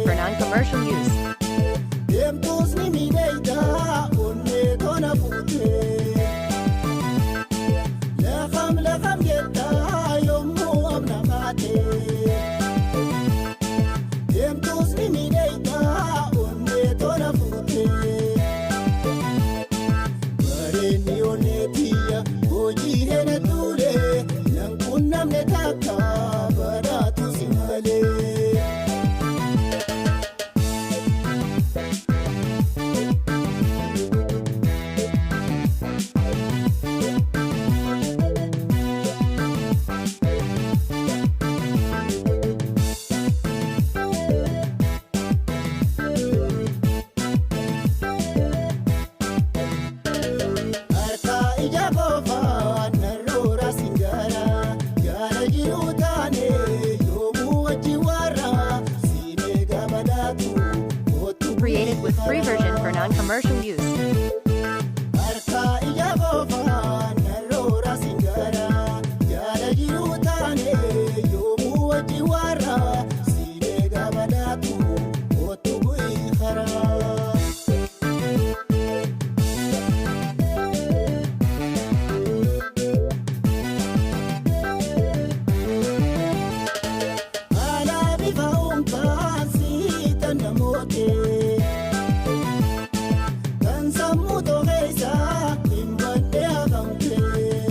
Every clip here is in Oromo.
version for non-commercial use. Deemtuus ni miidhaydaa onnee tona fuutee. Laqam laqam jettaa yommuu amna kaatee. Deemtuus ni miidhaydaa onnee tona fuutee. Bareenni onnee tiyya hojii hena tuulee nan qunnamne takka badhaatu si malee. Harka ija qofaan narroora singaara jaala jiruu taane yoomuu wajji warra siinee gabadaatu kootu. Created with free version for non-commercial use. Harka ija qofaan narroora singaara jaala jiruu taane yoomuu wajji warra siinee gabadaatu kootu bu'ii karaa. Haala bifa uumtaan siitan namootee kan sammuu tokeessaa hin badde hafamtee.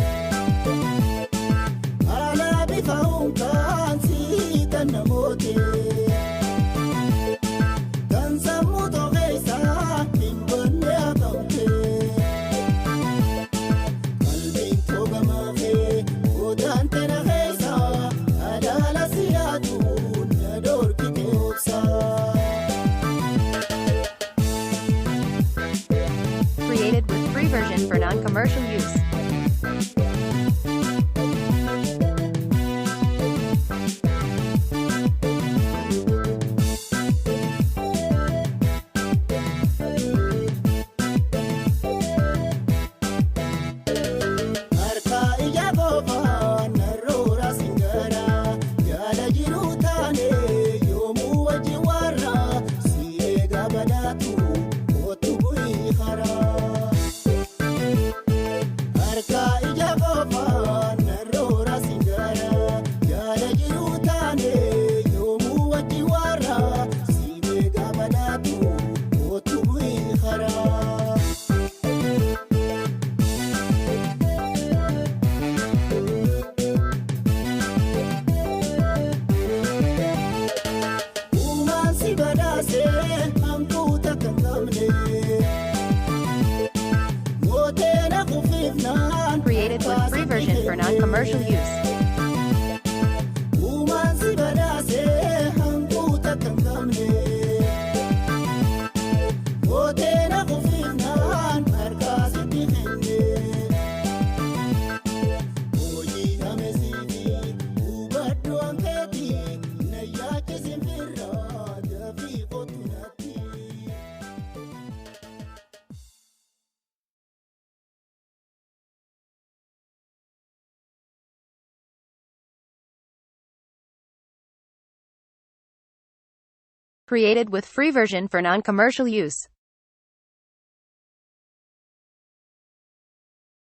Haala bifa uumtaan siitan namootee kan sammuu tokeessaa hin badde hafamtee. Qalbiin toogamaa godaan tana keessa alaala siyaatu na dhorkite obsa. Created with free version for non-commercial use. Harka ija qofaan narroora singaara jaala jiruu taane yoomuu wajji warra si eega badhaatu kootu bu'ii karaa. Harka ija qofaan narroora singaara jaala jiruu taane yoomuu wajji warra si eega badhaatu kootu bu'ii karaa. Uumaan si badhaasee hantuuta kan qabne mooteen hafuufifnaan. Created with free version for non-commercial use. Uumaan si badhaasee hantuuta kan qabne mooteen hafuufifnaan harkaa sitti kenne. Hojii hameesiifi hubadhu hankeetii na yaachisin firraa dafii kootu natti. Created with free version for non-commercial use.